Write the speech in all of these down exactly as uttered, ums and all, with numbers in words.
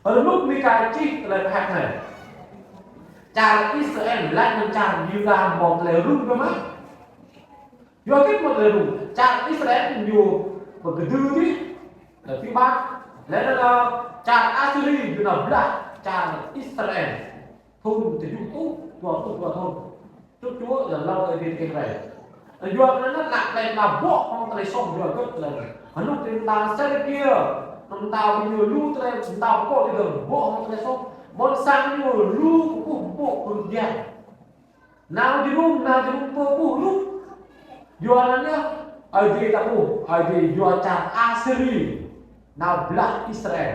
Rơnŭk Mika čih tơlơi pơhiăp anai. Čar Israel laĭ anŭn čar Yuda hmâo tơlơi rŭng kơ mă. Yua hơget hmâo tơlơi rŭng? Čar Israel ñu pơkơdư dih, tơlơi pơhiăp. Laih anŭn čar Asiri ñu nao blah čar Israel. Thŭn tơjuh rơtuh dua pluh dua thŭn. Čŭt čuă lơ̆m hlâo Ơi Adai tơkeng rai. Yua anŭn anŭn ană plei pla bŏ hăng tơlơi soh yua hơget lĕ. Anŭn tơlơi mơta Sedekia, mơta ƀing ñu lu tơlơi mơta pơkŏ tơlơi bŏ hăng tơlơi soh. Ƀôn sang ñu lu kơkuh pơpŭ kơnuk kơna. Nao jơnum, nao jơnum pơpŭ lu. Yua anŭn yơh, Ơi Adai ta ƀuh, Ơi Adai yua čar Asiri nao blah Israel.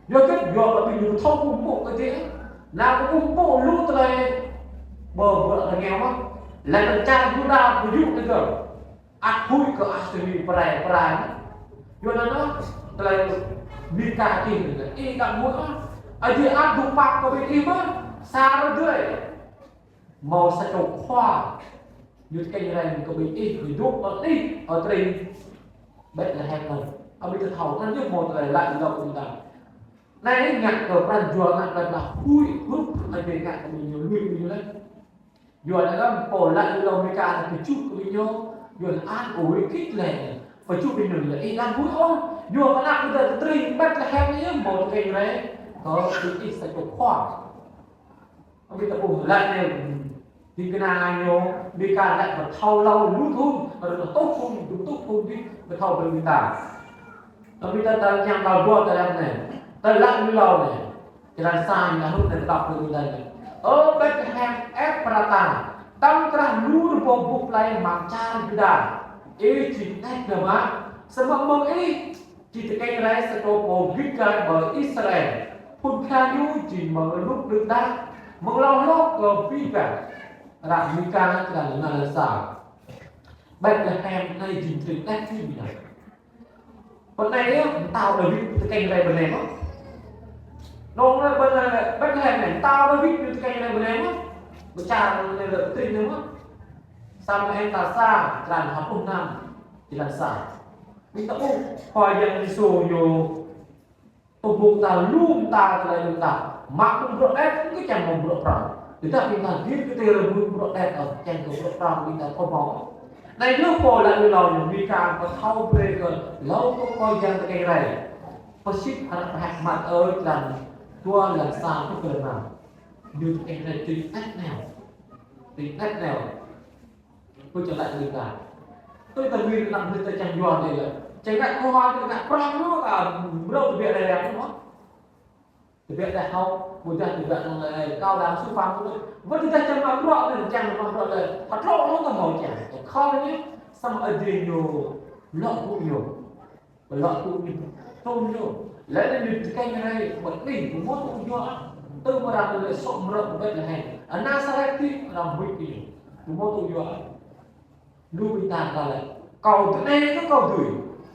Yua hơget? Yua kơ ƀing ñu thâo kơkuh pơpŭ kơ Ơi Adai. Nao kơkuh pơpŭ lu tơlơi ƀơ ƀơ rơngiao mơ̆n. Laih anŭn čar Yuda pơyŭ tơgơ̆. Ăt huĭ kơ Asiri pơrai pơrai. Yua anŭn yơh, tơlơi Mika čih anŭn. Ih đăm huĭ ôh. Ơi Adai ăt dŏ pap kơ ƀing ih mơ̆n. Sa rơdơi. Hmâo sa čô khua. Ñu tơkeng rai kơ ƀing ih, ñu dŏ ƀơi ih, ơ tring Betlehem anŭn. Abih ta thâo, anŭn yơh hmâo tơlơi laĭ hlâo kơ ƀing ta. Anai ngă kơ pran jua ngă kơ ta huĭ, hrup, Ơi Adai ngă kơ ƀing ñu, lui ƀing ñu laih. Yua anŭn lăm pô laĭ hlâo Mika anŭn pơčŭt kơ ƀing ñu, yua anŭn ăt ui kit lĕ. Pơčŭt ƀing ñu lĕ, ih đăm huĭ ôh. Yua kơ ană ƀing ta tơtring Betlehem anai yơh hmâo tơkeng rai kơ ƀing ih sa čô khua. Abih ta ƀuh laĭ anai, ding kơna ñu, Mika laĭ pơthâo hlâo lu thŭn, rơtuh thŭn, dŭm rơtuh thŭn dih, pơthâo brơi ƀing ta. Abih ta, ta kiăng hlâo dua tơlơi anai. Tơlơi laĭ lu hlâo anai. Črăn sa ñu laĭ hrup anai, ta đŏk brơi ƀing ta anai. Ơ Betlehem Ephrata, tơ̆ng krah lu rơbâo boh plei amăng čar Yuda. Ih či tơnap biă mă, samơ̆ mơ̆ng ih či tơkeng rai sa čô pô git gai ƀơi Israel. Phŭn khua ñu jing mơ̆ng rơnŭk đưm đă, mơ̆ng hlâo hloh kơ abih bang. Hră Mika črăn rơma, lăn sa. Betlehem anai jing tring teh jing anai. Pơ anai yơh, pơtao Dawid tơkeng rai pơ anai mơ̆n. Nong anai pơ anai, Betlehem anai, pơtao Dawid ñu tơkeng rai pơ anai mơ̆n. Pơčar anai lĕ tring anai mơ̆n. Samuel tal sa, črăn dua pluh năm, jơlan sa. Ƀing ta ƀuh, Khua Yang Yêsu ñu tŭ ƀuh ta lu mơta tơlơi lu mơta. Mă mơ̆ng bruă đet, kơ čang mơ̆ng bruă prŏng. Tơdah ƀing ta gir kơ tơlơi mơ̆ng bruă đet, ơ, čang kơ bruă prŏng ƀing ta thâo hmâo. Anai yơh pô laĭ lu hlâo ñu, Mika pơthâo brơi kơ hlâo kơ Khua Yang tơkeng rai. Pơsit hră pơhiăp Mathiơ črăn dua, lăn sa truh kơ lăn năm. Ñu tơkeng rai tring teh nao. Tring teh nao. Pơčơlăk ƀing ta. Tui ta ƀing ană mơnuih ta čang yua anai lĕ. Čang ngă kơ hơ̆, čang ngă prŏng lu ta, mrâo tơbiă rai rai lu mơ̆n. Tơbiă rai hơ̆, ƀôdah tơbiă anŭn lĕ, kâo đang su phang lu. Wơ̆t tơdah čang mă bruă anai, čang mă bruă lĕ. Hơdrô̆ lu ta hmâo čang. Čang khŏm anai, samơ̆ Ơi Adai ñu lŏ tŭ ñu. Pơlŏ tŭ ñu, tŭ ñu. Laih anŭn ñu tơkeng rai, ƀơi anih, ƀu hmâo tŭ yua. Tơl mơ̆ arăng lĕ sŏk mrŏ pơ Betlehem. Ơ Nasaret tih, arăng huĭ kơ ñu. Ƀu hmâo tŭ yua. Lu ƀing ta kơ lĕ. Kâo tơ anai kơ kâo dưi.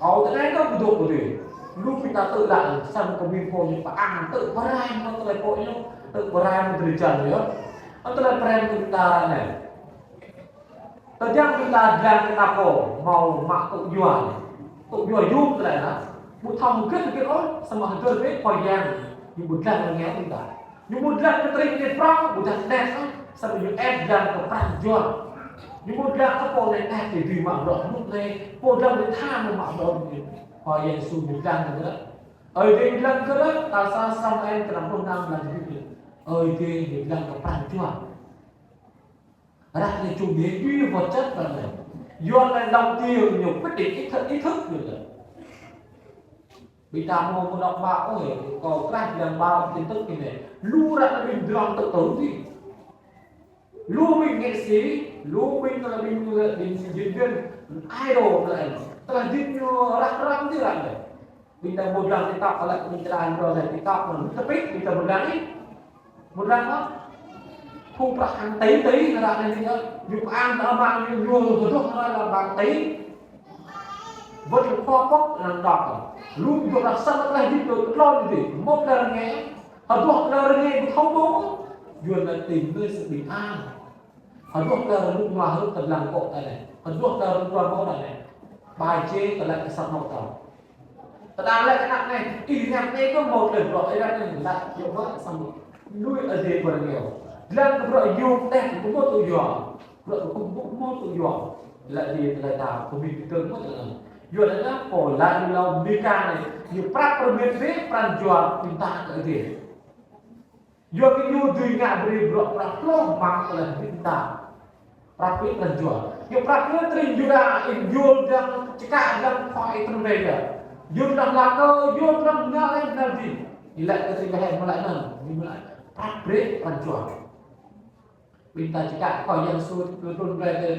Kâo tơ anai kơ kâo dŏ kơ dưi. Lu ƀing ta tơl lăng, samơ̆ kơ ƀing pô ñu pơang, tơl pơrai mơ̆ng tơlơi pô ñu. Tơl pơrai mơ̆ng tơlơi jăn ñu. Ơ tơlơi pơrai mơ̆ng ta anai. Tơdang ƀing ta dlăng kơ ta pô, hmâo mă tŭ yua. Tŭ yua yôm tơlơi anŭn. Ƀu thâo hơget hơget ôh, samơ̆ hơdơr bĕ Khua Yang. Ñu ƀu dlăng rơngiao ƀing ta. Ñu ƀu dlăng kơ tring kơ prŏng, ƀu dlăng đet ôh. Samơ̆ ñu ĕp dlăng kơ pran jua. Ñu ƀu dlăng kơ pô anai đet kơ dưi mă bruă hơnŭk anai, pô dlăng anai tha mơ̆ mă bruă hơnŭk anai. Khua Yang Yêsu ñu dlăng kơ ta. Ơi Adai dlăng kơ ta, tal sa Samuel črăn pluh năm lăn sa. Ơi Adai ñu dlăng kơ pran jua. Hră anai čung ñu dui vật chất hră anai. Yua anai lòng tin ñu quyết định ý thức, ý thức ñu lĕ. Ƀing ta hmâo mơ̆ng đọc báo, ơ, kâo krah dlăng báo tin tức kơ anai. Lu hră anai ƀing drong tŭ tŭ dih. Lu ƀing nghệ sĩ, lu ƀing tơlơi ƀing, ƀing diễn viên, idol tơlơi. Tơlơi dip ñu rah răm dih hră anai. Ƀing ta mŭt lăng TikTok, kơ lĕ ƀing ta lăng TikTok, TikTok, tơpĭt, ƀing ta mŭt lăng ih. Mŭt lăng ôh. Phung prăk hàng tỷ tỷ, hră anai ƀing ta. Ñu pơang ta amăng ñu, ñu hơduah hră lăng bang ti. Wơ̆t lăng khua pŏk lăng đŏk. Lu ñu rah săn lăng dip ñu tơtlon dih. Mŭt lăng rơngai. Hơduah lăng rơngai ƀu thâo mơ̆. Yuan lăng tìm nơi sự bình an. Hơduah ta rơnŭk mơ̆ hơduah ta lăng kŏ ta anai. Hơduah ta rơnŭk mơ̆ ta anai. Bai čê ta lăng kơ sat mơ̆ ta. Tơdah lĕ kơ ană anai, ih, ană anai kơ mơ̆ tơlơi bruă, ih, ană anai lăi yua mơ̆ samơ̆ lui Adai pơ rơngiao. Lăng kơ bruă yôm tĕh kơ mơ̆ tŭ yua. Bruă kơ kŭm kŭm mơ̆ tŭ yua. Lăi Adai tơlơi ta, kơ mĭn kơ mơ̆ tŭ yua. Yua anŭn lĕ pô lăi lu hlâo Mika anai, ñu prăp pơmĭn bĕ pran jua ƀing ta kơ Adai. Yua kơ ñu dưi ngă brơi bruă prăp hloh mơ̆ng tơlơi hơdip ta. Prăp brơi pran jua. Ñu prăp brơi tring Yuđa, in yol dăng čơkă dăng khua ih trŭn rai yơh. Yol dăng lakơ, yol dăng ngă lĕ nal di. Ñu lăi kơ tring Yuđa mơ̆ lăi anŭn, ñu mơ̆ lăi prăp brơi pran jua. Ƀing ta čơkă Khua Yang Yêsu trŭn rai tơ,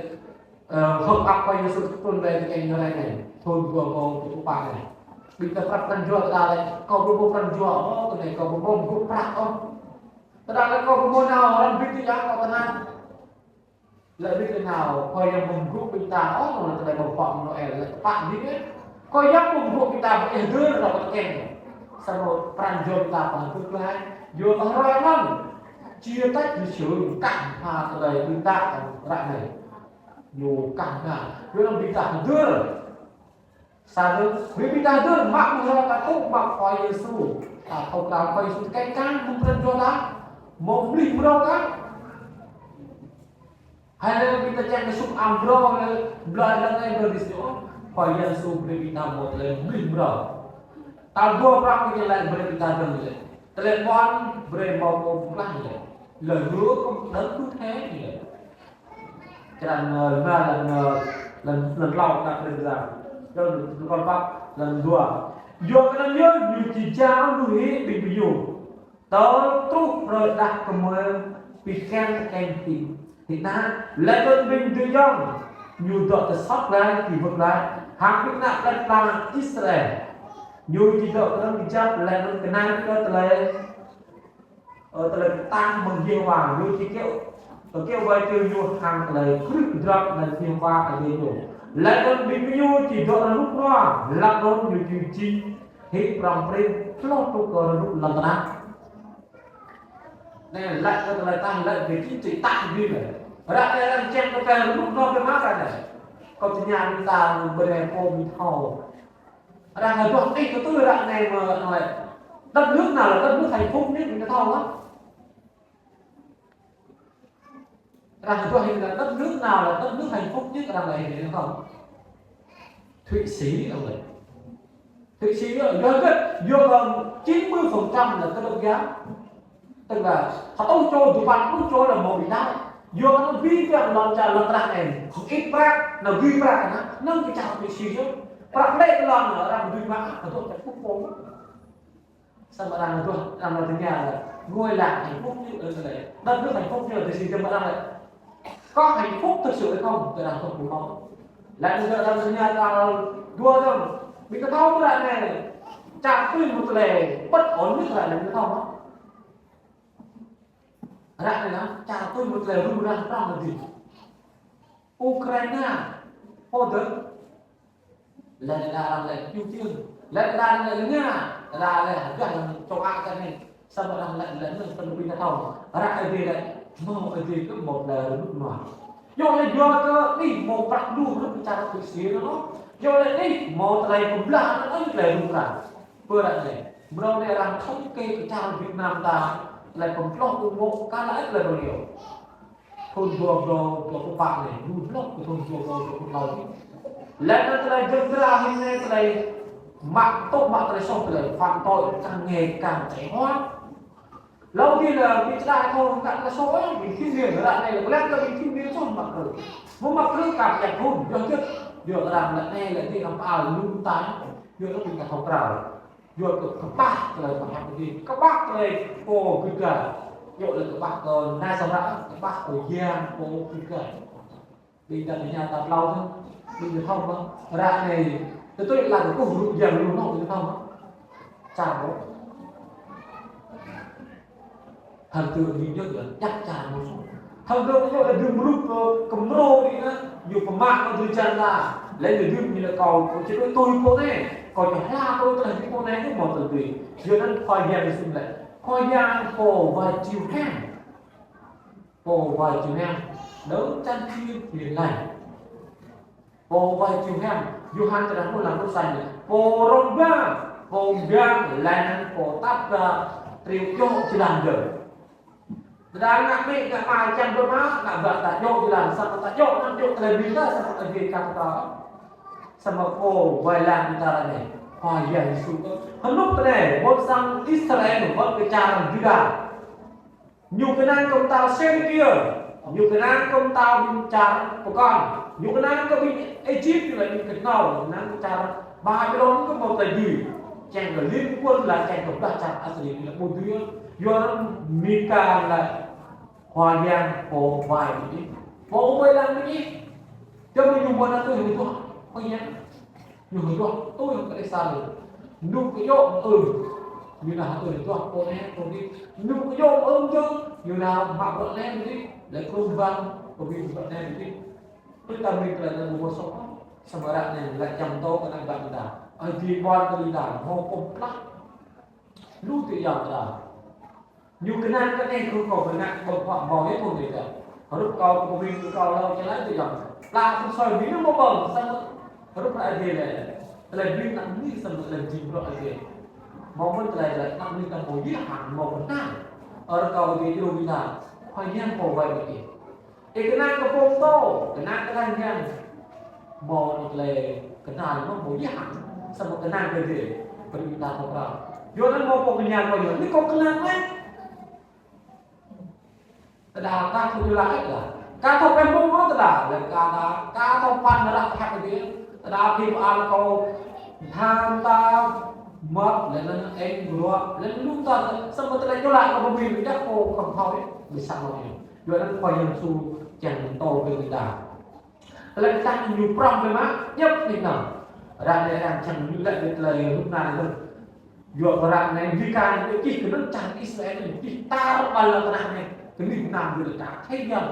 ơ, hơ̆k ăp Khua Yang Yêsu trŭn rai tơkeng ñu rai anai. Thŭn dua rơbâo dua pluh pă anai. Ƀing ta prăp pran jua tơdah lĕ, kâo ƀu mâo pran jua ôh, tơ anai kâo ƀu mâo gŭ prăk ôh. Tơdah lĕ kâo ƀu mâo nao, arăng ƀing ta yua kâo tơnap. Lĕ ƀing ta nao, Khua Yang ƀu gŭ ƀing ta ôh, tơdah ƀu pơ̆k Noel, lĕ tơpă ƀing ih. Khua Yang ƀu gŭ ƀing ta ƀu ih hơdơr ră tơkeng. Samơ̆ pran jua ƀing ta pơhơdơr glaĭ. Yua kơ hrơi anŭn. Chia tách lịch sử kah ha tơlơi ƀing ta ră anai. Ñu kah ha. Yua anŭn ƀing ta hơdơr. Sa dơ̆ng, ƀing ta hơdơr mă mơ̆ hrơi ta tŭ mă Khua Yêsu. Ta thâo krăn Khua Yêsu tơkeng kah mơ̆ng pran jua ta. Mơ̆ng mlih mrâo kah. Hai lĕ ƀing ta čang kơ sum amrâo lĕ, blai lăng ai blai dih sih ôh. Khua Yang Yêsu brơi ƀing ta mâo tơlơi mlih mrâo. Tal dua prăk ñu lăi brơi ƀing ta dơ̆ng lĕ. Tơlơi ƀuăn brơi mâo pô pơklaih lĕ. Lĕ hrup kơ đơ̆ng kơ thê lĕ. Črăn, ơ, lăn, ơ, lăn, lăn hlâo ta brơi ƀing ta. Črăn, lăn păp, lăn dua. Yua kơ anŭn yơh ñu či jao lu hĭ ƀing gơñu. Tơl truh hrơi đah kơmơi pơkeng tơkeng ti, ti anăp, laih anŭn ƀing gơyut ñu dŏ tơsŏt glaĭ, ti wơ̆t glaĭ, hăng ƀing ană plei pla Israel. Ñu či dŏ kơnơ̆ng kơjăp, laih anŭn kơnang kơ tơlơi, ơ, tơlơi kơtang mơ̆ng Yêhôwa, ñu či kiaŏ, ơ, kiaŏ wai kơ ñu hăng tơlơi krư̆ kơdrăp laih Yêhôwa Adai ñu. Laih anŭn ƀing ñu či dŏ rơnŭk rơnua, laih anŭn ñu či jing hĭ prŏng prin hloh truh kơ rơnŭk lŏn tơnah. Anai lăi kơ tơlơi ta lăi về chính trị ta ƀing lĕ. Ră anai arăng čem kơ tơlơi rơnŭk rơnua biă mă ră anai. Kâo tơña ƀing ta ƀơi anai pô ƀing thâo. Arăng hơduah tih kơ tui ră anai mơ̆ anai. Đất nước nào là đất nước hạnh phúc nhất ƀing ta thâo hă? Arăng hơduah hĭ là đất nước nào là đất nước hạnh phúc nhất, arăng lăi hĭ thâo. Thụy Sĩ arăng lăi. Thụy Sĩ yơh, yua hơget? Yua kơ chín mươi phần trăm là Cơ Đốc giáo. Tức là, hơtŭ čô, dua păn pluh čô là mơ̆ ƀing đaŏ. Yua kơ anŭn ƀing ta lŏn čar lŏn tơnah anai, hơget prăk, anŭn ƀing prăk anŭn, anŭn kơ čar Thụy Sĩ yơh. Prăk lĕ kơ lŏn arăng dưi mă, hơtŭ čar Trung Quốc. Samơ̆ arăng hơduah, arăng tơña là ngôi làng hạnh phúc nhất ở đây, đất nước hạnh phúc nhất ở đây, thì arăng lăi, có hạnh phúc thực sự hay không? Tơ arăng thâo ƀu mâo. Laih anŭn arăng tơña tal dua dơ̆ng, ƀing ta thâo ră anai, čar tui mơ̆ tơlơi bất ổn nhất ră anai ƀing ta thâo hă? Ră anai lĕ, čar tui mơ̆ tơlơi rŭng răng prŏng lĕ dih. Ukraina, pô dơ̆ng, laih anŭn arăng lăi Putin, laih anŭn arăng lăi Nga, laih anŭn lăi hơduah lăng châu Á kơ anai. Samơ̆ arăng lăi, lăi anŭn pơnŭ ƀing ta thâo. Ră Adai lăi, mơ̆ Adai kơ mâo tơlơi rơnŭk rơnua. Yua lĕ yua kơ ih mâo prăk lu rơnŭk kơ čar Thụy Sĩ anŭn. Yua lĕ ih mâo tơlơi pơblah anŭn ih tơlơi rŭng răng. Pơ ră anai, mrâo anai arăng thống kê kơ čar Việt Nam ta, tơlơi pơmploh ung mô̆ kar lăi tơlơi rơngiao. Thŭn dua rơbâo dua pluh pă anai, lu hloh kơ thŭn dua rơbâo dua pluh klâo. Laih anŭn tơlơi jơngra hĭ anai tơlơi mă tŭ mă tơlơi soh tơlơi phạm tội càng ngày càng trẻ hóa. Hlâo dih lĕ ƀing čơđai thâo kơ tơlơi soh ôh, ƀing thanh niên ră anai lĕ, laih kơ ƀing thanh niên soh mă krư̆. Mơ̆ mă krư̆ kar pơjăt thŭn, yua hơget? Yua kơ arăng lăi anai lĕ dih arăng pơal lu tai, yua kơ ƀing ta thâo krăn. Yua kơ kơƀah tơlơi pơhiăp Adai, kơƀah tơlơi pô git gai. Yua lĕ kơƀah kơ nai samơ̆ ră, kơƀah kơ yang pô git gai. Ƀing ta tơña tal klâo dơ̆ng, ƀing ta thâo mơ̆. Ră anai, tơtui lăng kơ kơkuh rup yang lu anŭn ƀing ta thâo mơ̆. Čar ƀô̆. Hăng tơ ñu yơh lĕ, djăp čar mơ̆ soh. Hăng tơ ñu yơh lĕ dŭm rup kơ kơmrô anai, ñu pơmă kơ drơi jan la. Laih ñu dŭm ñu lĕ kâo, kâo či tui pô anai. Kâo či hla kơ tơlơi pô anai ñu mâo tơlơi. Yua anŭn Khua Yang Yêsu lĕ. Khua Yang pô wai triu hiam. Pô wai triu hiam. Đấu tranh thiên, thiên lành. Pô wai triu hiam, Yôhan črăn pluh lăm pluh sa anai. Pô rông ba, Pô mgang laih anŭn pô tap ta triu djơ̆ jơlan dơ̆ng. Tơdah ngă mĕ ngă ma čang dơ̆ng mă, ngă ƀă ta djơ̆ jơlan, samơ̆ ta djơ̆ anŭn djơ̆ tơlơi ƀing ta, samơ̆ ta djơ̆ kăp ta. Samơ̆ pô wai lăng ta ră anai, Khua Yang Yêsu kơ. Hơnŭk tơlơi, ƀôn sang Israel, ƀôn kơ čar Yuđa. Ñu kơnang kơ pơtao Sêdêkia, ñu kơnang kơ pơtao ƀing čar pơkŏn, ñu kơnang kơ ƀing Êjip, ñu lĕ ƀing kơtnâo, ñu kơnang kơ čar Babilôn kơ mâo tơlơi dưi. Čang kơ liên quân lĕ čang kơ blah čar Asiri, ñu lĕ ƀu dưi. Yua anŭn Mika lĕ Khua Yang pô wai ƀing ih, pô wai lăng ƀing ih. Čang kơ ñu ƀu nao tui hơduah Khua Yang. Ñu hơduah tui hăng kơ đe sa lĕ. Ñu kơ yŏ mơ̆ng ư. Ñu nao hơduah pô anai, pô adih. Ñu kơ yŏ mơ̆ng ư čang. Ñu nao mă bruă anai adih. Lĕ kơnơ̆ng ƀing, kơ ƀing bruă anai adih. Tui ta mĭn tơlơi anŭn ƀu mơ̆ soh. Samơ̆ ră anai lĕ čang tŏ kơ ană ƀă ta. Ơi adơi ƀuăn kơ ƀing ta. Mâo pơm plah. Lu tui yang ta. Ñu kơnang kơ anai kơ kâo bơngăt ƀơ̆ng huă mâo yơh pô adih kơ. Hrup kâo kơ ƀing kơ kâo lâo čơlai tui yang. Plah kơ soi ƀing ñu mâo ƀơ̆ng samơ̆ hrup ră adih lĕ. Tơlơi ƀing ană mơnuih samơ̆ tơlơi jing bruă adih. Mâo mơ̆n tơlơi lĕ ană mơnuih ta mâo yơh hăng mâo kơnang. Ơ kâo adih djru ƀing ta. Khua Yang pô wai ƀing ih. Ih kơnang kơ pô pơtô, kơnang kơ Khua Yang. Mâo anŭn tơlơi kơnang mơ̆n mâo yơh hăng. Samơ̆ kơnang kơ adih. Brơi ƀing ta thâo krăn. Yua anŭn mâo pô kơnang kơ yua. Anai kâo kơnang lĕ. Tơdah ka thâo yua lăi lah. Ka thâo pơmŭng mơ̆n tơdah. Lĕ ka ta, ka thâo păn ră hăp adih. Tơdah phi pơal kâo. Tham ta mơ̆t, lĕ anŭn eng bruă. Lĕ lu ta, samơ̆ tơlơi yua lăi kâo pơmĭn, ƀiădah kâo khŏm thâo yơh. Ƀu sat mơ̆n yơh. Yua anŭn Khua Yang Yêsu čang tŏ kơ ƀing ta. Tơlơi kơtang ñu prŏng biă mă, djŏp nik nao. Ră anai arăng čang ñu lĕ tơlơi rŭp anai lĕ. Yua kơ ră anai Mika ñu čih kơ anŭn čar Israel ñu čih tar ƀar lŏn tơnah anai. Kơ nik nao ñu lĕ čar thế gian.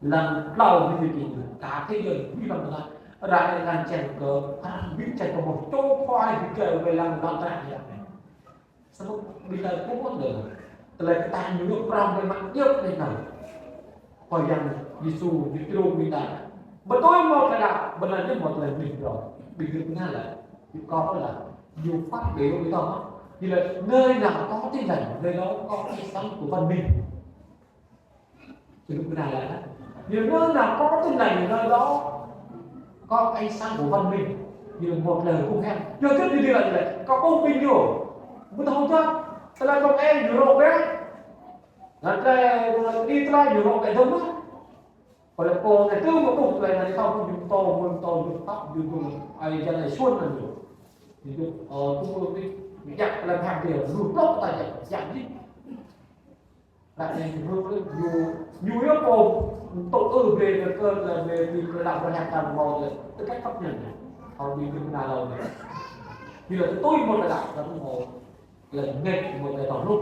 Lăm tlâo ñu čih ñu čih čar thế gian, ƀing lŏn tơnah. Ră anai arăng čang kơ, arăng ƀing čang kơ mâo čô khua ñu čang wai lăng lŏn tơnah anai. Samơ̆ ƀing ta ƀu ƀuh lĕ. Tơlơi kơtang ñu prŏng biă mă djŏp nik nao. Khua Yang Yêsu ñu djru ƀing ta. Ƀu tui mâo tơlơi đaŏ, ƀu anŭn ñu mâo tơlơi mĭn dơ̆ng. Ƀing gơ̆ pơngă lĕ. Ñu kâo lĕ. Ñu phát biểu ƀing ta mơ̆n. Ñu lĕ nơi nào có Tin Lành, nơi đó có ánh sáng của văn minh. Ƀing gơ̆ pơngă lĕ. Ñu nơi nào có Tin Lành, nơi đó có ánh sáng của văn minh. Ñu mâo tơlơi hung hăng. Yua kơ ñu lĕ, lĕ. Kâo ƀuh ƀing ñu. Ƀu thâo čang. Tơlơi công an ñu rŏ bĕ. Anŭn tơlơi, đi tơlơi ñu rŏ bĕ dơ̆ng mơ̆n. Kơ lĕ pô anai tŭ mă ƀuh tơlơi anai thâo ñu tŏ, mơ̆ng tŏ ñu pap, ñu tŭ. Ai jăn ai suôn anŭn ñu. Ñu tŭ, ơ, tŭ mă ƀuh, ñu jak tơlơi pap dia, lu plŏk ta jak, jak dih. Ră anai ñu hơ̆k lĕ, ñu, ñu yơh pô, tŏ ư brơi kơ kơ lĕ brơi kơ kơ lăp brơi hăng ta mâo lĕ, tơkĕt pap ñăn. Hơ̆k ƀing kơ kơnang lăi lĕ. Ñu lĕ tui mơ̆n lĕ, ta mâo. Lĕ ngĕt mơ̆ tơlơi tŏ hluh.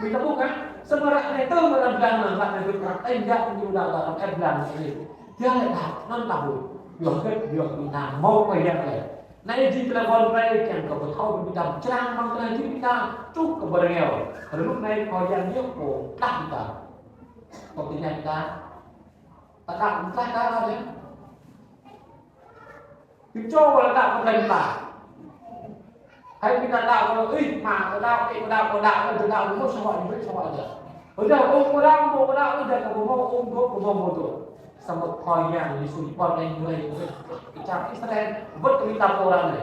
Ƀing ta ƀuh kah, samơ̆ ră anai tơl mơ̆ lăm blang anŭn, ră anai tơl prăk eng jak ñu đaŏ ta lăm ĕp blang anai. Dia lĕ đaŏ, anŭn ta ƀuh. Yua hơget, yua ƀing ta mâo Khua Yang lĕ. Anai jing tơlơi ƀôn rai kiăng kơ pơthâo ƀing ta črang mơ̆ng tơlơi jing ƀing ta truh kơ ƀơi rơngiao. Rơnŭk anai Khua Yang yơh pô tlaih ƀing ta. Pô tơña ƀing ta. Ta đaŏ mơ̆ng tlaih ta đaŏ yơh. Ƀing čô wơ̆t đaŏ kơ tlaih ta. Hai ƀing ta đaŏ kơ, ih, mă kơ đaŏ, ih, kơ đaŏ, kơ đaŏ, kơ đaŏ, mơ̆ sơwă, mơ̆ sơwă yơh. Ƀiădah ung kơ đaŏ, mơ̆ kơ đaŏ, ƀiădah kơ mơ̆ ung dŏ, kơ mơ̆ mơ̆ dŏ. Samơ̆ Khua Yang Yêsu ñu pơr anai ñu lĕ, kơ čar Israel, wơ̆t kơ ƀing ta pô ră anai.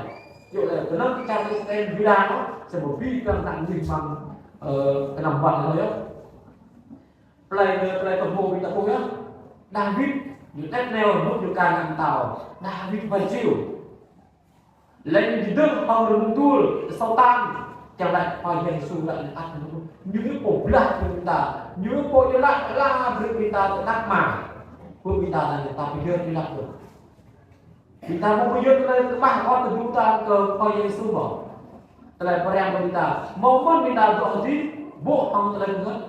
Yua lĕ, kơnơ̆ng kơ čar Israel, ƀiădah, samơ̆ ƀing ta nao ling mơ̆ng, ơ, kơnăm ƀăn anŭn yơh. Plei, plei tơhmô ƀing ta ƀuh yơh. Dawid, ñu tĕt neo, mŭt ñu kar ngă pơtao. Dawid wai triu. Lĕ ñu dơ̆ng hăng rơnŭk dul, tơsâo tang. Čang lĕ Khua Yang Yêsu lăi ñu ăt ñu. Ñu yơh pô blah kơ ƀing ta. Ñu yơh pô ñu lăi, lăi brơi ƀing ta tơnap mă. Pô ƀing ta lăi ta pơyơr ñu lăi pô. Ƀing ta mơ̆ pơyơr tơlơi tơƀah kơ tơdu ta kơ Khua Yang Yêsu mơ̆. Tơlơi pơreng kơ ƀing ta. Mơ̆ mơ̆n ƀing ta dŏ hơdip, ƀuh hăng tơlơi pơngăt.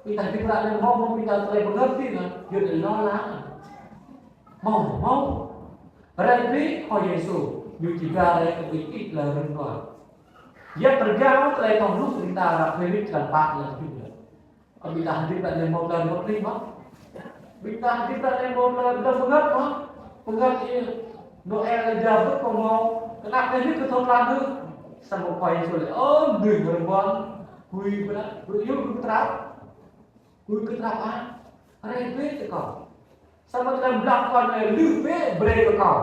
Ƀing ta hơdip ră anai mơ̆ mơ̆n ƀing ta tơlơi pơngăt ti anŭn, yua anŭn lo lắng. Mơ̆, mơ̆. Rai bĕ Khua Yang Yêsu, ñu či ba rai kơ ƀing ih tơlơi rơnŭk. Yua tơlơi tơ̆ hluh ƀing ta ră Philip črăn pă lĕ jing. Ƀing ta hơdip ră anai mơ̆ tơlơi pơngăt mơ̆. Ƀing ta hơdip ră anai mơ̆ tơlơi pơngăt mơ̆. Pơngăt yơh. Noel lĕ jao bơ̆t kơ mơ̆, kơnăp lĕ hĭ kơ thâo tơlơi anŭn. Samơ̆ Khua Yêsu lĕ, ơ, mơnuih rơmon, gui bơnă, gui yua gui kơtrăp. Gui kơtrăp ah, rai bĕ kơ kâo. Samơ̆ tơlơi blah kơ kâo anai lư bĕ brơi kơ kâo.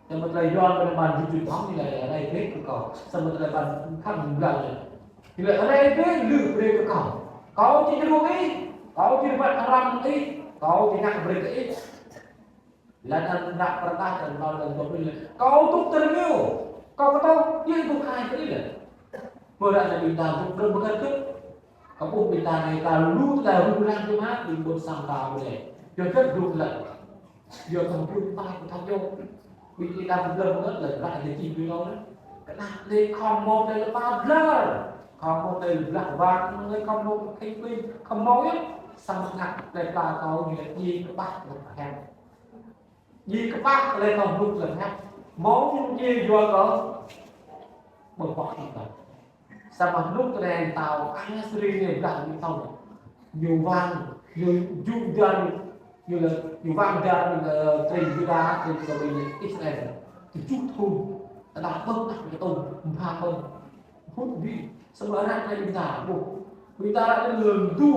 Samơ̆ tơlơi Yuan kơ anai ban jujut hŏng anai lĕ rai bĕ kơ kâo. Samơ̆ tơlơi ban khăn blah lĕ, lĕ rai bĕ lư brơi kơ kâo. Kâo či djru ih, kâo či rơbat arăng ih, kâo či ngă brơi kơ ih. Laih anŭn ră pơrơđah tơlơi anŭn lĕ, kâo tŭk tơrơngiu, kâo kơtŏh, yua ih ƀu khai kơ ih lĕ. Pơră anai ƀing ta tŭk tơrơngiu bơngăt kơ. Kơ ƀuh ƀing ta anai ta lu tơlơi rŭng răng tơmă, ƀing ƀôn sang ta ƀu lĕ. Yua kơ dŏ lĕ. Yua kơ ƀing ta kơ thâo yua. Ƀing ta tŭk tơrơngiu bơngăt lĕ, ră anai čih ƀing hlâo anai. Kơnăp lĕ khŏm hmâo tơlơi pơblah. Khŏm hmâo tơlơi blah wang, khŏm hmâo khĕng ƀing, khŏm hmâo yơh. Samơ̆ ngă tơlơi pla kâo ñu lĕ djai kơƀah lĕ pơhiăp. Djai kơƀah tơlơi kâo hmư̆ lĕ hiăp. Mơ̆ng djai yua kơ ƀơ̆ng huă ƀing ta. Samơ̆ hnŭk tơlơi tao Asiri anai blah ƀing ta. Ñu wang, ñu jum dar, ñu lĕ, ñu wang dar, ñu lĕ, tring Yuđa, tring kơ ƀing Israel. Tơjuh thŭn, tơdah ƀơ̆ng ah kơtŭng, mơ̆ng ƀơ̆ng. Hŭt ƀĭ, samơ̆ ră anai ƀing ta, ƀuh. Ƀing ta ră anai lŏn tŭ.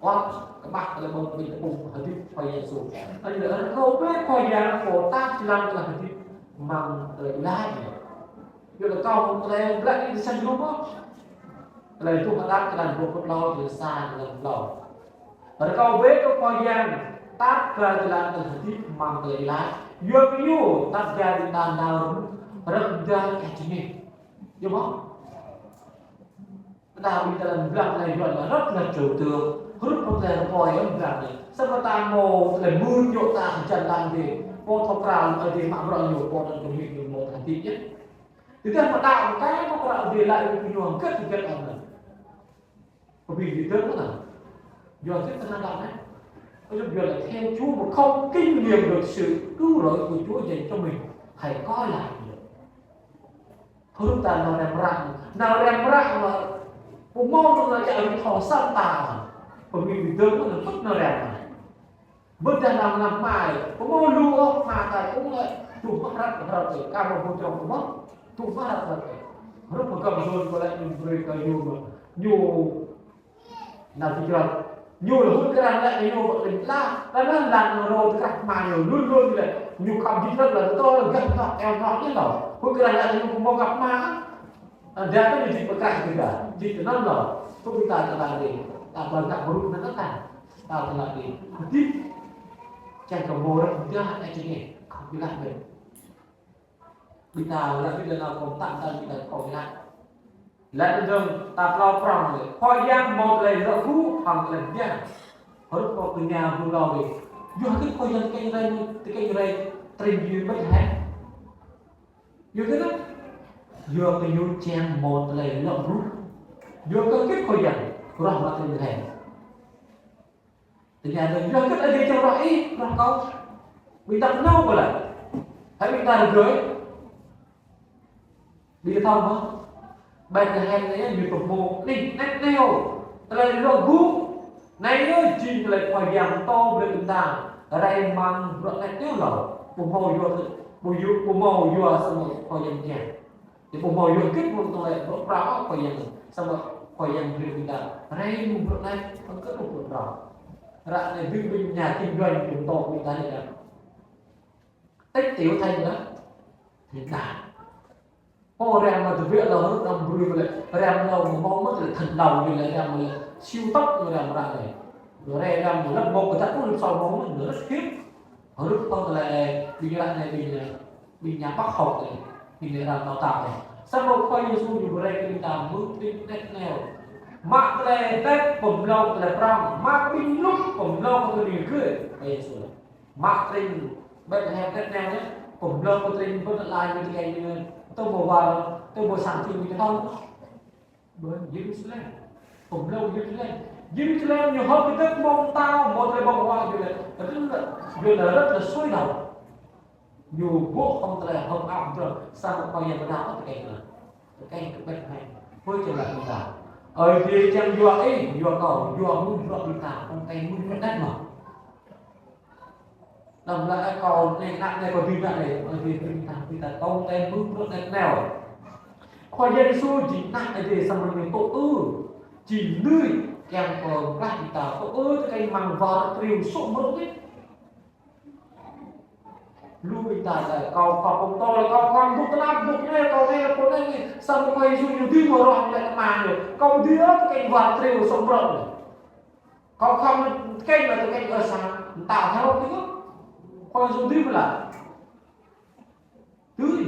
Wah, kơƀah tơlơi ƀơ̆ng ƀing ta ƀơ̆ng hơdip Khua Yêsu. Anai lĕ rơkâo bĕ Khua Yang pô tat jơlan tơlơi hơdip amăng tơlơi ƀuh laih. Yua kơ kâo tơlơi ƀuh laih anai tơsăn jơnum ôh. Tơlơi Tuhan tat jơlan dua pluh tlâo, tơlơi sa, tơlơi tlâo. Rơkâo bĕ kơ Khua Yang tat ba jơlan tơlơi hơdip amăng tơlơi ƀuh laih. Yua kơ ñu tat ba ƀing ta nao rơ̆k rơ̆k rơ̆k rơ̆k rơ̆k. Yua mơ̆? Tơdah ƀing ta lăng blah tơlơi Yuan lĕ rất là trừu tượng, hrup hăng tơlơi rơpơi lăng blah anai. Samơ̆ ta hmâo tơlơi mưn yua ta hơjăn lăng dih. Pô thâo krăn Ơi Adai mă bruă ñu, pô anŭn kơ mĭn ñu hmâo tơlơi hơdip yơh. Tơdah mơ̆ đaŏ kơ pô krăn Ơi Adai lăi kơ ñu hơget hơget anŭn. Kơ ƀing ta dơ̆ng anŭn. Yua hơget tơlơi đaŏ anai. Ơ, Yuan lăi theo Chúa mà không kinh nghiệm được sự cứu rỗi của Chúa dành cho mình, hãy coi lại. Hrup ta nao rem ră, nao rem ră mơ̆, pơmơ̆ nao ră jă ri thâo săn ta mơ̆. Pơmĭn ƀing dơ̆ng mơ̆ nao pŭt nao rem mơ̆. Ƀơdah nao ngă hmua, pơmơ̆ lu ôh hmua ta ƀu lĕ, tŭ mă hrăp hrăp ôh, ka mă ƀu črŏng pơmơ̆, tŭ mă hrăp hrăp ôh. Hrup pơgăm dơ̆ng kơ lĕ ñu brơi kơ ñu mơ̆, ñu Nao či črŏk. Ñu lĕ hŭt krăn lĕ ñu ƀu lĕ la. Lă lă lăn rô tơkrah hmua ñu lun lun lĕ. Ñu khŏm jit lĕ lă tơl gah gah eo nŏk ñu lŏ. Hŭt krăn lĕ ñu ƀu mơ̆ gah hmua. Dah kơ ñu jit pơkrah kơ dah. Jit kơ anŭn lŏ. Tŭ ƀing ta tơlơi dih. Ta ƀơ̆ng gah brŭ anŭn ta. Ta tơlơi dih. Hơdip. Čang kơ mơ̆ rơ̆k dah lĕ čang kơ. Khŏm kơ lah lĕ. Ƀing ta lăi ƀing ta nao kơ tăm tăm ƀing ta kơ ƀing ta. Lăi ƀing ta ta plao prong lĕ. Khua Yang hmâo tơlơi lŏ gŭ hăng tơlơi biă. Hrup kơ kơnga ƀu lâo lĕ. Yua hơget Khua Yang tơkeng rai, tơkeng rai tring ƀơi Betlehem. Yua hơget anŭn? Yua kơ ñu čang hmâo tơlơi lŏ gŭ. Yua kơ hơget Khua Yang ruah mă tring Betlehem. Tơña dơ̆ng, yua hơget Ơi Adai čang ruah ih, ruah kâo? Ƀing ta nao ƀơi lăi. Hai ƀing ta rơgơi. Ƀing ta thâo mơ̆? Betlehem anai ñu pơhmô anih anet neo. Tơlơi lŏ gŭ. Anai yơh jing tơlơi Khua Yang pơtô brơi ƀing ta. Rai amăng bruă anet neo lŏ. Pơhmô yua, pơhmô yua samơ̆ Khua Yang kiăng. Ƀu hmâo yua hơget mơ̆ng tơlơi bruă prao Khua Yang. Samơ̆ Khua Yang brơi ƀing ta rai mơ̆ng bruă anai, hăng kơ bruă prao. Ră anai ƀing ƀing nhà kinh doanh ƀing tŏ ƀing ta anai. Tích tiểu thành là thành đạt. Pô rem mă tơbiă lŏ hơget anăm brơi mă lĕ, rem lŏ mơ̆ hmâo mơ̆ lĕ thành đồng ñu lĕ rem mă lĕ siêu tốc ñu rem ră anai. Ñu rai rem mă lĕ hmâo kơ tăk pun sâu hmâo mơ̆ lĕ rất hiếm. Hrup hăng tơlơi ƀing ră anai ƀing, ƀing nhà bác học anai, ƀing ră anai đào tạo anai. Samơ̆ Khua Yêsu ñu brơi kơ ƀing ta mơ̆ng tring anet neo. Mă tơlơi anet pơmlâo tơlơi prong, mă ƀing mlŭk pơmlâo tơlơi gơ̆. Khua Yêsu. Mă tring Betlehem anet neo anai, pơmlâo tơlơi gơ̆ tơlơi ñu tơkeng ñu, tơl ƀu war, tơl ƀu sang tring ñu tơl. Ƀơi Yêrusalem. Pơmlâo Yêrusalem. Yêrusalem ñu hơ̆k kơdơ̆k mơ̆ng ta, mơ̆ng tơlơi ƀơ̆ng huă ñu lĕ. Rất là, ñu lĕ rất là sôi động. Ñu ƀuh hăng tơlơi hơ̆k ăp dơ̆ng, samơ̆ Khua Yang pơdah ôh tơkeng anŭn. Tơkeng kơ Betlehem. Hơi čang lăi ƀing ta. Ơi Adai čang yua ih, yua kâo, yua mơ̆ng bruă ƀing ta, hăng tơkeng mơ̆ng bruă anet mơ̆. Đăm lăi kâo anai, ană anai, kâo dưi ană anai, ơ, dưi dưi ta, dưi ta tông ten mưn brơi anai nao. Khua Yang Yêsu jing ană Ơi Adai, samơ̆ ñu tŭ ư, jing lui kiăng pơklaih ƀing ta, tŭ ư tơkeng amăng war triu sŭk mrŏ anai. Lu ƀing ta lăi kâo, kâo pơtô lăi kâo, kâo dŏ tơnap, dŏ anai, kâo anai, kâo anai, samơ̆ Khua Yang Yêsu ñu dưi mơ̆ rŏh lăi kơ mơ̆n ñu. Kâo dưi ơ tơkeng war triu sŭk mrŏ anai. Kâo khŏm tơkeng lăi tơkeng ơ sang, mơta heo tui ơ. Khua Yang Yêsu dưi mơ̆ lăi. Dưi.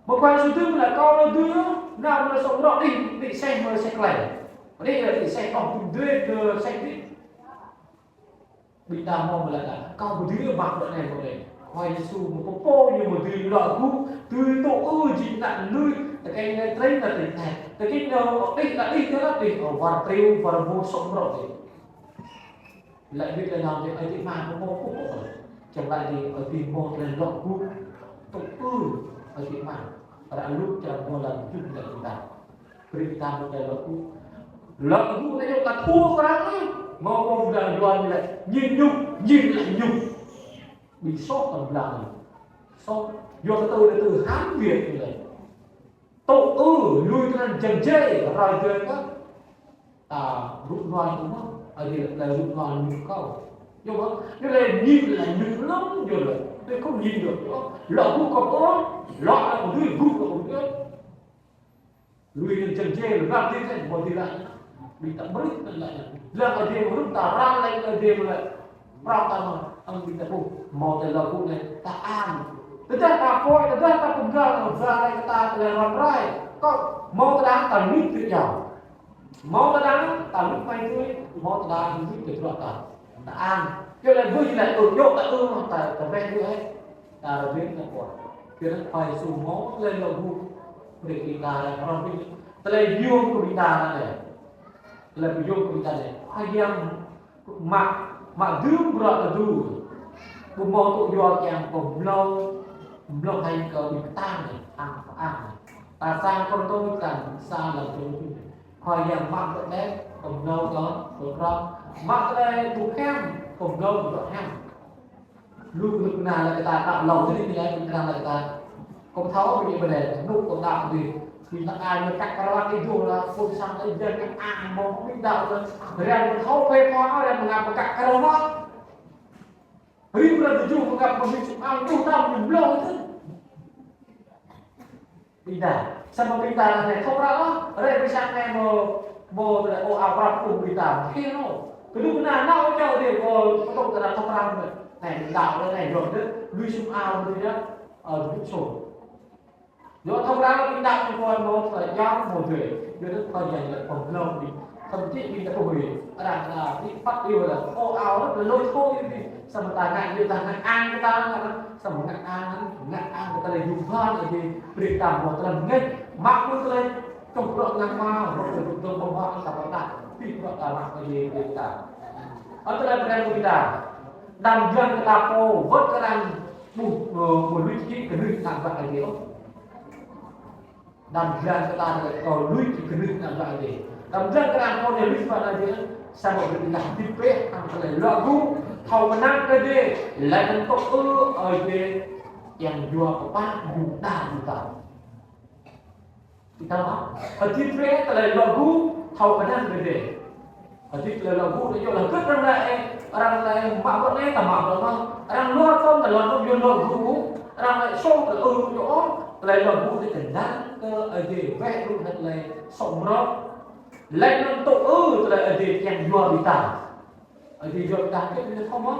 Mơ̆ Khua Yang Yêsu dưi mơ̆ lăi kâo lăi dưi ơ, nao mơ̆ lăi sŏk mrŏ đih, đih seh mơ̆ seh klei. Đih lăi đih seh, ôh, tŭ dui lăi seh đih. Ƀing ta hmâo mơ̆ lăi ta, kâo ƀu dưi ƀă lăi anai mơ̆ lĕ. Khua Yang Yêsu mơ̆ pơpô ñu mơ̆ dưi lŏ gŭ, dưi tŭ ư jing ană lui, tơkeng anai trei anai trei anai. Tơkeng anai đih lăi đih anai đih, ơ, war triu, war mrô sŏk mrŏ đih. Lăi wĭt lăi nao dih, ơi adơi amai mơ̆ mơ̆ kŭp kŭp. Čang lăi dih, ơi adơi mơ̆ tơlơi lŏ gŭ. Tŭ ư, ơi adơi amai. Ră lŭk čang mơ̆ lăi gŭ lăi gŭ ta. Brơi ta mơ̆ tơlơi lŏ gŭ. Lŏ gŭ anai yua ta thua kơ arăng. Mơ̆ mơ̆ blang Yuan ñu lăi, ñin ñŭk, ñin lăi ñŭk. Ƀing soh kơ blang ñu. Soh, yua kơ tơlơi tơlơi hăng Việt ñu lăi. Tŭ ư, lui tơnăn jăng jai, rai jai kơ. Ta rŭ nuai kơ mơ̆, ơi adơi lăi rŭ nuai ñu kâo. Yua mơ̆, ñu lăi ñin lăi ñŭk lăm, yua lăi. Tui kâo ñin yua, yua. Lŏ gŭ kơ pô, lŏ lăi kơ dưi, gŭ kơ pô dưi. Lui tơnăn jăng jai, lăi blang dưi tơnăn, ƀu dưi lăi. Ƀing ta brơi tơnăn lăi. Lăi ơi adơi mơ̆ rŭ ta răng lăi ơi adơi mơ̆ lăi. Prong ta mơ̆, ăm ƀing ta ƀuh, hmâo tơlơi lŏ gŭ anai, ta an. Tơdah ta pơhiăp, tơdah ta pơgăl, ba lăi kơ ta tơlơi răm rai. Kâo, hmâo tơdang ta luč tui iâu. Hmâo tơdang ta luč mai tui, hmâo tơdang luč tui bruă ta. Ta an. Kơ lĕ ƀuh lĕ ư, yua ta ư, ta, ta weh ư ĕh. Ta rơbêng ta kuah. Kơ lĕ Khua Yêsu hmâo tơlơi lŏ gŭ. Brơi kơ ta răm rai. Tơlơi yôm kơ ƀing ta anai. Tơlơi yôm kơ ƀing ta anai. Khua Yang Mă, mă dưm bruă tơdu. Ƀu hmâo tŭ yua kiăng kơ mlâo, mlâo hai kơ ƀing kơtang anai, ang, ang anai. Ta sang Kôrintô črăn sa lăm čô. Khua Yang mă bruă đet, kơ mlâo kơ bruă prŏng. Mă tơlơi ƀu hiam, kơ mlâo bruă hiam. Lu lu kơnang lăi kơ ta, ta lâo tui anai lăi kơnang lăi kơ ta. Kâo thâo ƀing ih ƀơdai, nuk kâo đaŏ tui. Ƀing ta ai mơ̆ kăk kơ rơwang ih dŏ lăi, phun sang lăi jăn kơ ang mơ̆ ƀing đaŏ tui. Rơngiă mơ̆ thâo phê pha, rơngiă mơ̆ ngă mơ̆ kăk kơ rơwang. Rĭm ră tơjuh mơ̆ ngă mơ̆ ƀing sum ang dŏ đaŏ ƀing blâo tui. Ƀing ta, samơ̆ ƀing ta anai thâo krăn ôh, ră ƀing sang anai mơ̆, mơ̆ tơlơi ôh, a prăp kơ ƀing ta, khĭn ôh. Kơdŭ kơna nao čô dih, kơ, kơ tŏk tơlơi thâo krăn anai, anai ƀing đaŏ anai, anai yua dih, lui sum ao dih yơh, ơ, dih sum. Yua thâo krăn ƀing đaŏ ñu kơ mơ̆ tơlơi jao mơ̆ dih, yua dih kơ yang lĕ pơhlơ̆ dih. Thậm chí ƀing ta ƀuh yơh, arăng ta ƀu phat yơh lĕ, ôh, ao lĕ, lơi thâo yơh dih. Samơ̆ ta ngă yơh, ta ngă ang kơ ta, samơ̆ ngă ang, ngă ang kơ ta lĕ yua pha lĕ dih, brơi ta mơ̆ tơlơi ngă, mă mơ̆ tơlơi, čŏng bruă ngă mă, mă tơlơi dŏng ƀơ̆ng huă ta pơtă, ƀing bruă ta mă kơ dih brơi ta. Ơ tơlơi brơi kơ ta, đăm jăng kơ ta pô, wơ̆t kơ arăng ƀuh, ơ, ƀuh luč hĭ kơnưh ană bă Ơi Adai ôh. Đăm jăng kơ ta lĕ kơ luč kơnưh ană bă Ơi Adai. Đăm jăng kơ ta pô anai luč bă Ơi Adai. Samơ̆ brơi ta hơdip bĕ hăng tơlơi lŏ gŭ, thâo kơnang kơ Ơi Adai, lăi anŭn tŭ ư Ơi Adai kiăng yua pơpă ƀing ta ƀing ta. Ƀing ta mă, hơdip bĕ tơlơi lŏ gŭ, thâo kơnang kơ Ơi Adai. Hơdip tơlơi lŏ gŭ, tơlơi yua lĕ kơ arăng lăi, arăng lăi mă bruă anai, ta mă bruă anŭn. Arăng luar tơm, ta luar tơm, yua lŏ gŭ. Arăng lăi sông, ta ư yua ôh. Tơlơi lŏ gŭ tơlơi kơnang kơ Ơi Adai, weh rŭ hĭ tơlơi sông mrŏ. Lăi anŭn tŭ ư tơlơi Ơi Adai kiăng yua ƀing ta. Ơi Adai yua ƀing ta, kơ ƀing ta thâo mơ̆.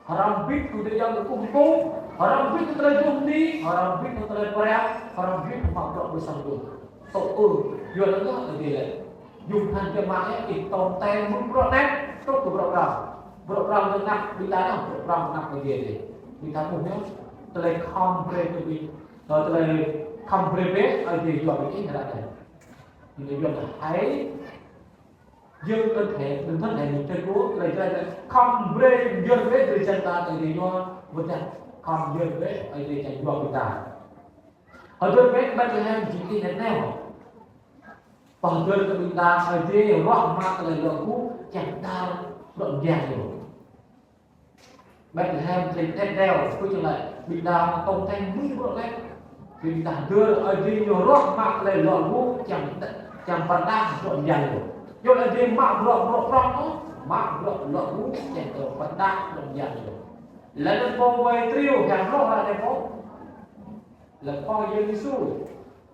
Hrăm bĭt kơ tơlơi yang kơkuh kơkuh, hrăm bĭt kơ tơlơi dŏ mơni, hrăm bĭt kơ tơlơi pơriam, hrăm bĭt kơ mă bruă ƀơi sang dŏ. Tŭ ư, yua anŭn yơh Ơi Adai lăi. Yua hăng kơ mă ih, ih tŏng ten mơ̆ng bruă anai, truh kơ bruă prŏng. Bruă prŏng tơ anăp ƀing ta anŭn, bruă prŏng tơ anăp Ơi Adai. Ƀing ta ƀuh yơh, tơlơi khŏm brơi kơ ƀing, ơ, tơlơi khŏm brơi bĕ, Ơi Adai yua ƀing ih ră anai. Ƀing ta yua anai hai, Yơh, ơ, thẻ, đừng thất thẻ, mình chơi gỗ, tơlơi jăn, khŏm brơi, yơh, brơi, tơlơi jăn ta, tơlơi yua, wơ̆t jăn, khŏm yơh, brơi, Ơi Adai kiăng yua ƀing ta. Hơdơr bĕ Betlehem jing ih anai nao. Pơhơdơr kơ ƀing ta, Ơi Adai ruah mă tơlơi lŏ gŭ, kiăng đaŏ, lŏ mơyang yơh. Betlehem, tơring đet đeo, kơ čang lĕ, ƀing ta tong ten mĭn brŏk lĕ. Ƀing ta dơ̆, Ơi Adai ñu ruah mă tơlơi luă gŭ, čang, čang pơrơđah bruă mơyang ñu. Ñu Ơi Adai mă bruă, bruă prŏng ôh, mă bruă luă gŭ, čang kơ pơrơđah bruă mơyang ñu. Lĕ anŭn pô wai triu, čang bruă lĕ anai pô. Lĕ Khua Yang Yêsu,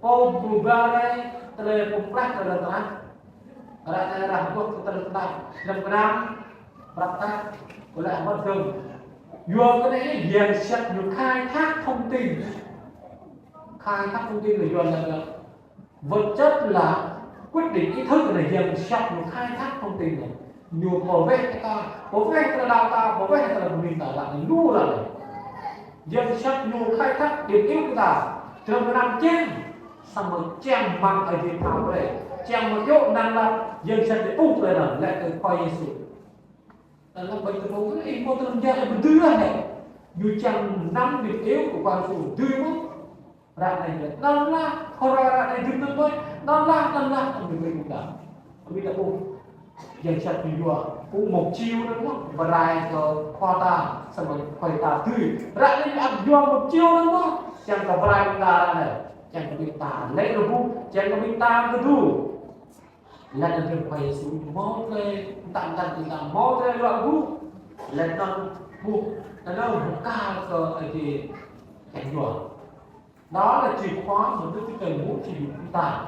pô pơblang rai tơlơi pơklaih tơlơi tơnap. Ră anai ră anai tơlơi tơnap. Lăm kơnam, prăk tap, kơ lĕ mơ̆ dơ̆ng. Yua kơ anai yang sat ñu khai thác thông tin. Khai thác thông tin là yua là, là vật chất là quyết định ý thức, là yang sat ñu khai thác thông tin này. Ñu pô weh kơ ta, pô weh tơlơi đaŏ ta, pô weh tơlơi pơmĭn ta, lăi anai lu lăi anai. Yang sat ñu khai thác điểm yếu kơ ta. Tơlơi kơnam čang, samơ̆ čang mơ̆ng Ơi Adai pha brơi. Čang mơ̆ yua năng lăi, yang sat ñu ƀuh tơlơi anŭn, lĕ kơ Khua Yêsu. Lăm ƀing ta pô, ih mơ̆ tơlơi mơyang ih ƀu dưi lĕ. Ñu čang năm điểm yếu kơ Khua Yêsu dưi mơ̆. Ră anai lĕ, anŭn lah, khua ră anai dưi anŭn ƀơi, anŭn lah, anŭn lah, anŭn dưi ƀơi ƀing ta. Ƀing ta pô, yang sat ñu yua, pô một triệu anŭn mơ̆, pơrai kơ khua ta, samơ̆ khua ta dưi. Ră anai ăt yua một triệu anŭn mơ̆, čang kơ pơrai ƀing ta ră anai, čang kơ ƀing ta lĕ rơbuh, čang kơ ƀing ta kơdu. Lĕ anŭn Khua Yêsu hmâo tơlơi, mơta mơta ƀing ta hmâo tơlơi luă gŭ. Lĕ anŭn ƀuh, anŭn ƀuh kar kơ Ơi Adai čang yua. Đó là chìa khóa mà Đức Chúa Trời muốn sử dụng chúng ta.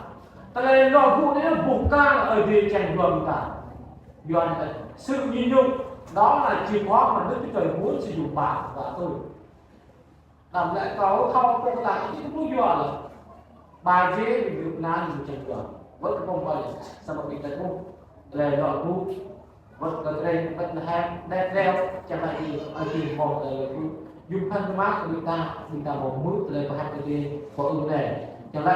Tơlơi luă gŭ anai ƀuh kar Ơi Adai čang yua ƀing ta. Yua anai, sự nhịn nhục, đó là chìa khóa mà Đức Chúa Trời muốn sử dụng bạn và tôi. Đăm lĕ kâo thâo pô ta ih ƀu yua lĕ. Ƀai jê ƀing gơ̆ pơanăn ƀu čang yua. Wơ̆t kơ pô ƀai, samơ̆ ƀing ta ƀuh. Tơlơi luă gŭ. Wơ̆t kơ tơring, wơ̆t Betlehem, đet đeo, čang lăi ih, Ơi Adai hmâo tơlơi luă gŭ. Yua phăn tơma kơ ƀing ta, ƀing ta hmâo hmư̆ tơlơi pơhiăp Ơi Adai, pô ư anai. Čang lăi